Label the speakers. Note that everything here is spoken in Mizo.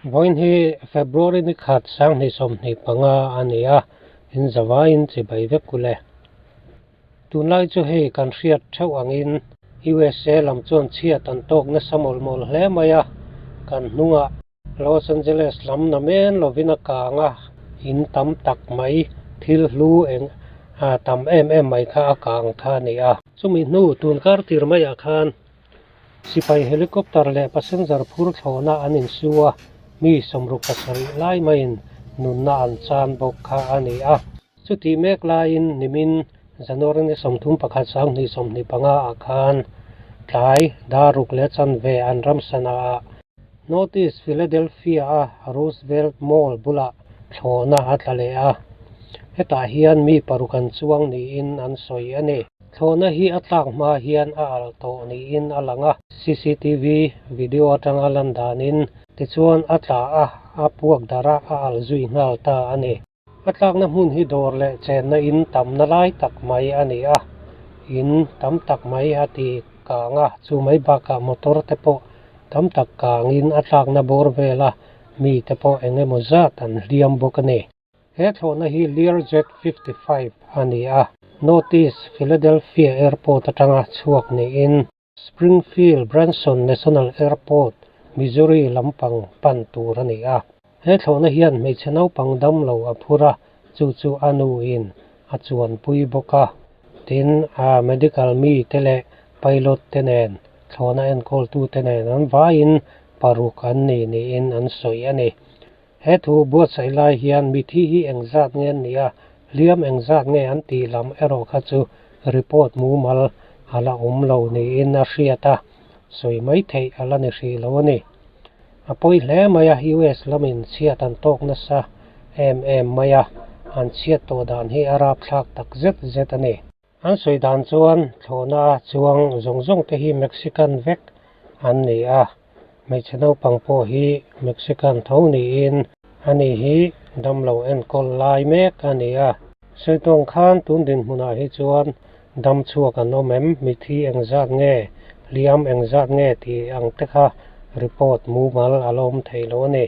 Speaker 1: Vawiin hi February ni khat 2025 a ni a, in zavaiin chibai vek u le. Tunlai chu hei kan hriat theuh angin USA lam chuan chhiat an tawk nasa mawlh mawlh hle mai a, kan hnungah Los Angeles lam na men lovin a kang a, in tam tak mai thil hlu eng tam em em mai kha a kang kha a ni a. Chumi hnu tunkar tir maiah khan Sipai helicopter leh passenger phur thlawhna an insu a, mi 77 lai maiin nunna an chan bawk kha a ni a. Chutih mek laiin nimin January ni 31 2025 ah khan tlai daruk leh chanve an ramsana ah North East Philadelphia a Roosevelt Mall bulah thlawhna a tla leh a, hetah hian mi paruk an chuang niin an sawi a ni. Thlawhna hi a tlak hma hian a alh tawh niin a lang a. Cctv video atanga lan danin tichuan a tla a, a puak darh a, a alh zui nghal ta a ni. A tlakna hmun hi dawr leh chenna in tamna lai tak mai a ni a, in tam tak mai a ti kang a, chu mai bakah motor te pawh tam tak kangin a tlakna bawr vela mi te pawh eng emaw zat an hliam bawk a ni. He thlawhna hi Learjet 55 a ni a, Northeast Philadelphia Airport atanga chhuak niin Springfield Branson National Airport, Missouri lampang pan tur a ni a. He thlawhna hian hmeichhe naupang damlo a phur a, chu chu a nuin a chuanpui bawk a. Tin, a medical mite leh pilot te nen, thlawhna enkawltute nen an vaiin paruk an ni niin an sawi a ni. He thu buatsaih lai hian mithi hi engzat nge an nih a, hliam engzat nge an tih lam erawh kha chu report mumal a la awm lo niin a hriat a, sawi mai theih a la ni hrih lo a ni. A pawi hle mai a, US lamin chhiat an tawk nasa em em mai a, an chhiat tawh dan hi a rapthlak tak zet zet a ni. An sawi dan chuan thlawhna chuang zawng zawng te hi Mexican vek an ni a, hmeichhe naupang pawh hi Mexican tho niin ani hi damlo enkawl lai mek a ni a. Sawi khan tun dinhmunah hi chuan dam chhuak an awm em, mithi engzat nge, hliam engzat nge tih ang te kha report mumal a la awm thei lo a ni.